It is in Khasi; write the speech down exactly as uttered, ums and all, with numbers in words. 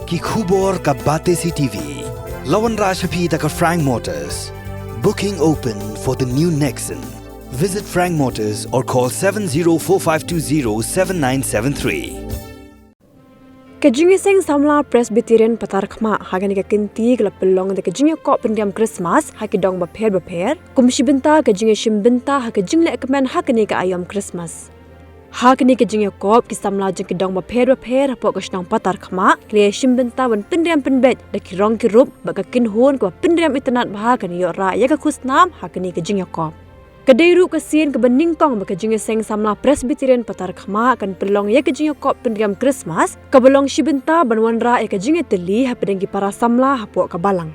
Ki khubor ka Batesi T V. La wanrah sha phi da ka Frank Motors. Booking open for the new Nexon. Visit Frank Motors or call seven zero four five two zero seven nine seven three. Ka jingïaseng samla Presbyterian Patarkhmah ha kane ka kynti ka la pynlong da ka jingïakop pynriam Christmas ha ki dong bapher bapher, kum shi bynta ka jingïashim bynta ha ka jingleh kmen ha kane ka aïom Christmas. Ha kane ka jingïakop, ki samla jong ki dong bapher bapher hapoh ka shnong Patarkhmah ki la ïashim bynta ban pynriam pynbeit da ki rong ki rup bad ka kynhun kaba pynriam itynnad bha kan ïoh rah ïa ka khusnam ha kane ka jingïakop. Ka dei ruh ka sien kaba nyngkong ba ka jingïaseng samla Presbyterian Patarkhmah kan pynlong ïa ka jingïakop pynriam Christmas kaba long shi bynta ban wanrah ïa ka jingïatylli hapdeng ki para samla hapoh ka balang.